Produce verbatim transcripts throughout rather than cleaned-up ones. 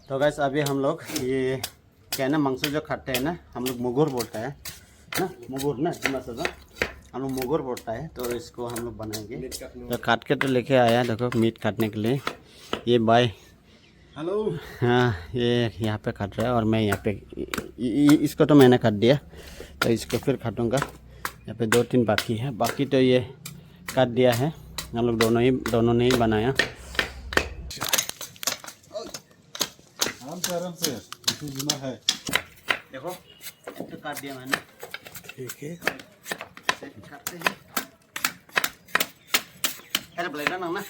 तो गाइस, अभी हम लोग ये क्या है ना, मांस जो खाते हैं ना, हम लोग मुगुर बोलता है ना, मुगुर ना, थोड़ा सा, हम लोग मुगुर बोलता है, तो इसको हम लोग बनाएंगे। तो काट के तो लेके आया, देखो, मीट काटने के लिए। ये भाई, हेलो। हाँ, ये यहाँ पे काट रहा है और मैं यहाँ पे, इ-, इ-, इसको तो मैंने काट दिया, तो इसको फिर काटूंगा। यहाँ पे दो तीन बाकी है, बाकी तो ये काट दिया है, हम लोग दोनों ही, दोनों ने ही बनाया। आराम से, आराम से, इसमें बीमार है। देखो, तो काट दिया मैंने। ठीक है। इसे काटते हैं। अरे, ब्लेड ना, ना।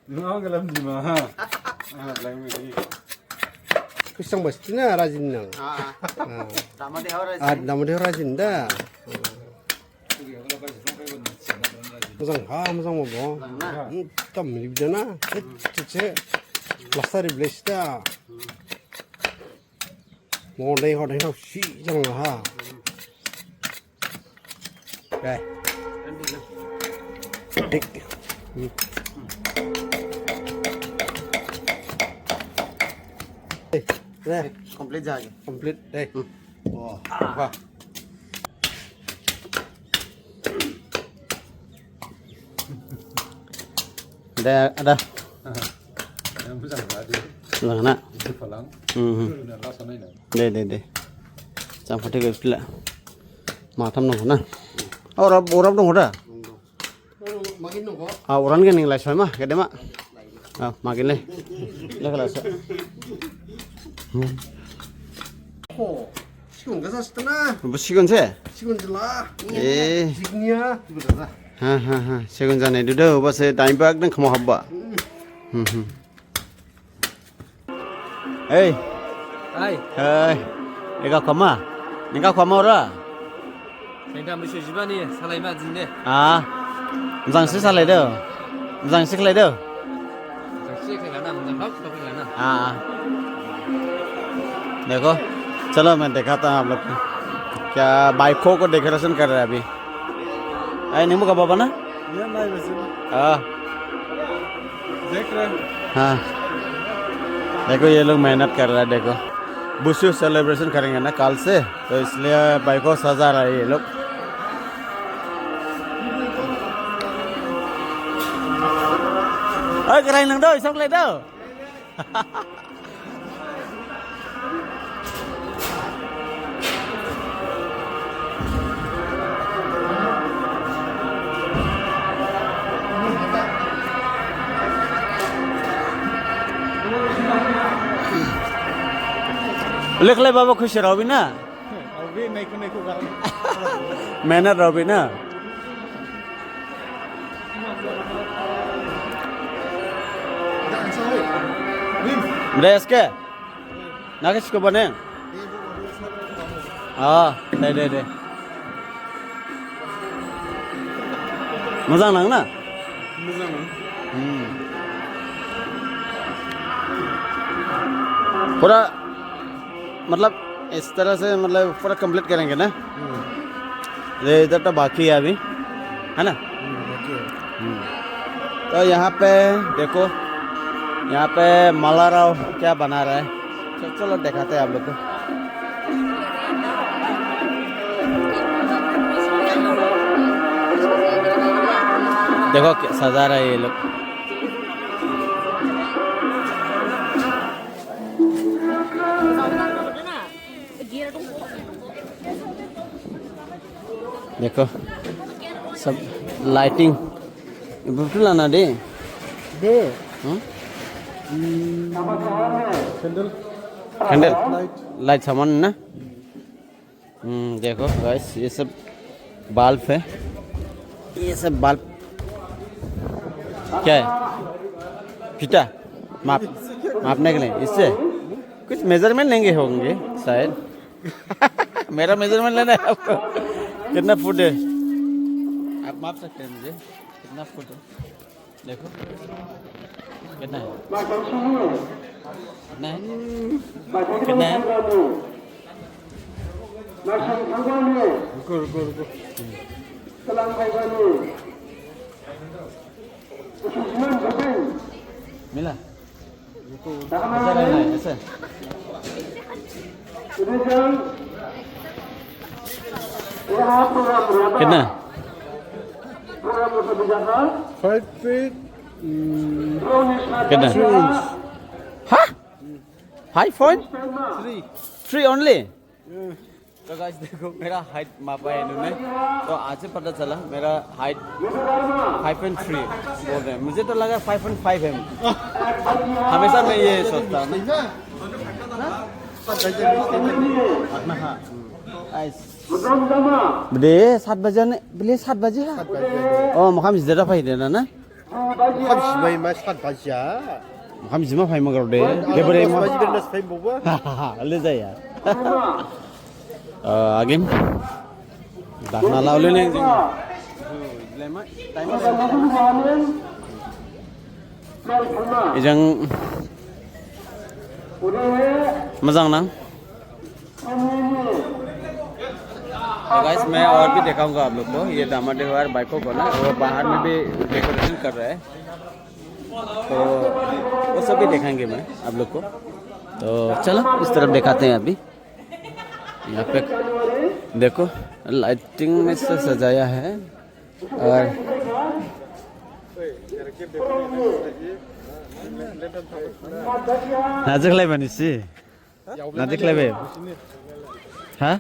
Nung ang galam di ma, ha? Ah, galam di. Kusang basti na rajin nang. Ah. Ah. Dama de hau rajin. Ah, dama de hau rajin da. Mojang ha, mojang ma bo. Mojang na? Hmm, tam rib jana. Cece. Plaster rib les da. Mo dei ho dei ho si jang ha. Dei. Dik. Hmm. Dei. Complete jage. Complete dei. Hmm. Wah. Wah. Ada, ada. Yang besar tadi. Lang na. Itu palang. Hmm. Itu udah rasa naik, nah. Dei, dei, dei. Chang pati ko pila. Matham nang na. Orap, orap dong da. Ah, orang kan yang lain sama, kede ma. Ah, makin le. Le kalau sa. Hmm. Sigon gasa setana. Bu sigon se? Sigon jela. Eh. Jignia. Ha, ha, ha. Sigon jane duda, bas time pak dan kamu habba. Hmm, hmm. Hei. Hai. Hei. Ega khama. Ega khama ora. Saidam risu jibani, salaima jinde. Ah. Mojang si salai do. Mojang si khlai do. Mojang si khlai na, mojang hok, hok khlai na. Ah. देखो, चलो मैं दिखाता हूँ आप लोग को। क्या बाइकों को डेकोरेशन कर रहे हैं अभी। Ai, nemu ka baba na? Iya, naik mesin. Ah. देख रहे हैं। हाँ। देखो, ये लोग मेहनत कर रहा है, देखो। बुशु सेलिब्रेशन करेंगे ना कल से, तो इसलिए भाई को सजा रहा है ये लोग। ओए, कराई नंग दो, इसम ले दो। Lekhle baba khushi raobi na? Raobi, naikho, naikho garam. Mehnat raobi na? Bres ke? Nakis ko bane? Ah, dei, dei, dei. Mojang nang na? Mojang nang. Hmm. Pura, matlab, इस तरह से, मतलब, पूरा कंप्लीट करेंगे ना? हम्म। ये इधर तो बाकी है अभी, है ना? हम्म, बाकी है। हम्म। तो यहाँ पे देखो, यहाँ पे मल्ला राव क्या बना रहा है। चलो, चलो, दिखाते हैं आप लोग को। देखो, क्या सजा रहा है ये लोग। देखो, सब lighting. Ibu tu lana de. De. Hmm? Hmm. Candle. Candle. Light. Light saman na? हम्म, देखो गाइस, ये सब बल्ब है, ये सब बल्ब क्या है? फीता, माप, मापने के लिए। इससे कुछ मेजरमेंट लेंगे होंगे शायद। मेरा मेजरमेंट लेना है आपको। कितना फुट है? आप माप सकते हैं मुझे, कितना फुट है? देखो, कितना है? कितना है? कितना है? रुको, रुको, रुको। मिला? ऐसा रहना है, ऐसा। कितना? Five feet, mm, कितना? Three inch. हाँ? Five point three. Three only? Yeah. तो गाइस, देखो, मेरा हाइट मापा है इन्होंने, तो आज से पता चला मेरा हाइट five point three बोल रहे हैं। मुझे तो लगा five point five है, हमेशा मैं ये सोचता हूँ ना। Bede, सात बजे ने, bede, सात बजे है। Oh, makham jida da phai de na na. Makham jima ima सात बजे ya. Makham jima phai ma garo de. Bede bede ma. सात बजे bede phai ma ba. Le jaya. Again. Dah na lau le ne. Ijang majang nang. तो गाइस, मैं और भी दिखाऊंगा आप लोग को। ये दामादेव हवाई बाइक को ना, वो बाहर में भी डेकोरेशन कर रहा है, तो वो सब भी दिखाएंगे मैं आप लोग को। तो चलो, इस तरफ दिखाते हैं अभी। यहाँ पे देखो, लाइटिंग में से सजाया है। और ना देख ले बनी सी। ना देख ले बे। हाँ?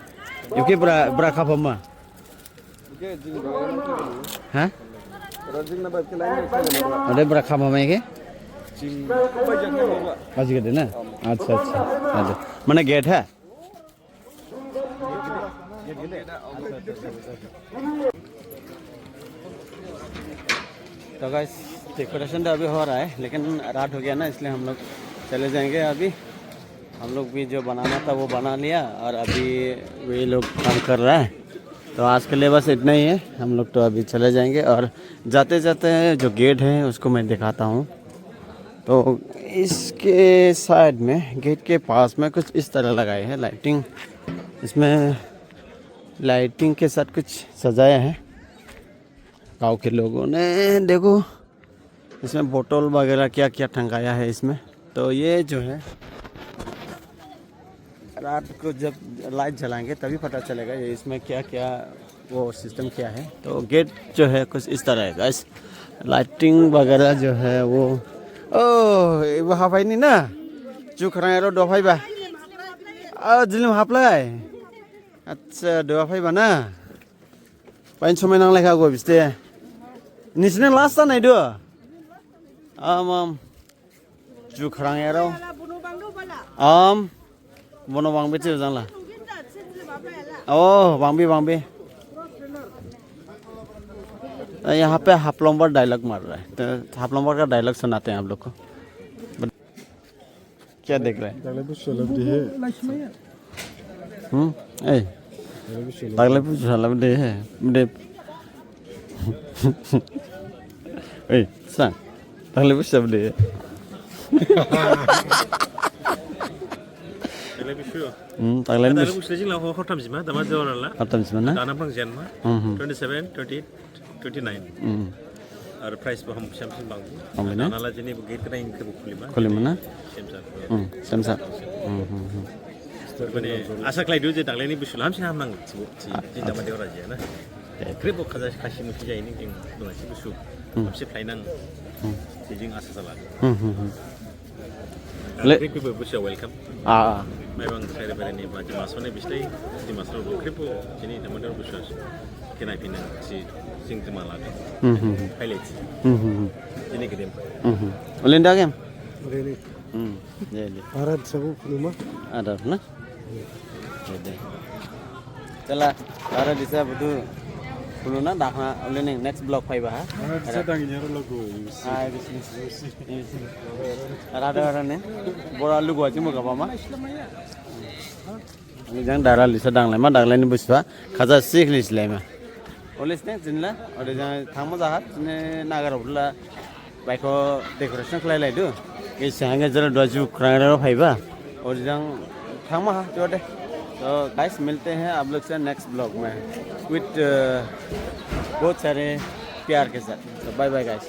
युके ब्रा, ब्रा खा फमा। हाँ? अरे ब्रा खा फमा के? बाजी कर देना। अच्छा, अच्छा, अच्छा। माने गेट है? तो गाइस, डेकोरेशन तो अभी हो रहा है, लेकिन रात हो गया ना, इसलिए हम लोग चले जाएंगे। अभी हम लोग भी जो बनाना था, वो बना लिया, और अभी वे लोग काम कर रहा है। तो आज के लिए बस इतना ही है, हम लोग तो अभी चले जाएंगे। और जाते जाते जो गेट है, उसको मैं दिखाता हूँ। तो इसके साइड में, गेट के पास में कुछ इस तरह लगाए हैं लाइटिंग। इसमें लाइटिंग के साथ कुछ सजाया है गांव के लोगों ने। देखो, इसमें बोतल वगैरह क्या क्या टंगाया है इसमें। तो ये जो है, रात को जब लाइट जलाएंगे, तभी पता चलेगा ये इसमें क्या क्या, वो सिस्टम क्या है। तो गेट जो है, कुछ इस तरह है गाइस। लाइटिंग वगैरह जो है वो, ओ, वो हाफाई नहीं ना, चुखराएरो दफाई बा। आ, जिलम हाफलाई। अच्छा, दफाई बा ना। Pain somai nang lekha go biste. Nisine last ta naidu. Am, am. Jukhrang ero. Am. Bono bangbi thiyo jangla. Oh, bangbi, bangbi. यहाँ पे हाफलोंबर डायलॉग मार रहा है। तो हाफलोंबर का डायलॉग सुनाते हैं आप लोग को। क्या देख रहे हैं? Daglai busu la bede he. Hmm? Eh. Daglai busu la bede he. Bede. Eh, sang. Daglai busu la bede he. Daglai busu. Hmm, daglai busu. Daglai busu jing la ho, ho tam jima, dama jawara la. Ho tam jima na? Dana pang jen ma. Hmm, hmm. Twenty seven, twenty eight. Twenty nine. Hmm. Ar price bo ham samsing bang. Bang na? Nala jini bo gate kena ingke bo khulima. Khulima na? Semsa. Hmm, semsa. Hmm, hmm, hmm. Mane, asa khlaidu je daglaini busu la hamsi ham nang, si, si, ah, ji ah, dama dewa raja na. Khrip bo khaja khasi musi jai ni jing, nung si busu. Hmm. Hamsi phlainang. Hmm. Si jing asa sala. Hmm, hmm, hmm. Le- Khrip bo busu welcome. Ah, ah. Maibang khaire bere ni ba Dimasa ni bistai, Dimasa bo khrip bo jini dama dewa busu. Kena pina si jing Dimasa la. Hmm, hmm, hmm. Highlights. Hmm, hmm, hmm. Jini kedem. Hmm, hmm. Olenda kem? Olenda. Hmm. Jeli. Arat sabu khuluma. Arat na? Jeli. Chala, arat disa budu khuluna, dakna, oleni next vlog phaiba ha. Arat disa dangi nyaro lagu. Ah, bis, bis. Arat, arat ne. Bora lugu aji mo gabama. Ani jang dara lisa danglaima, daglaini busu ha, khaja sik lislaima. Olis ne jinla, ode jang thangma jahat, jine nagar obla, baikho decoration khlailaidu. Ese hange jara dua ju khrang rero phaiba. Ode jang thangma ha, jode. So guys, milte hain aap log se next vlog mein with, uh, bahut sare pyar ke saath. So bye bye guys.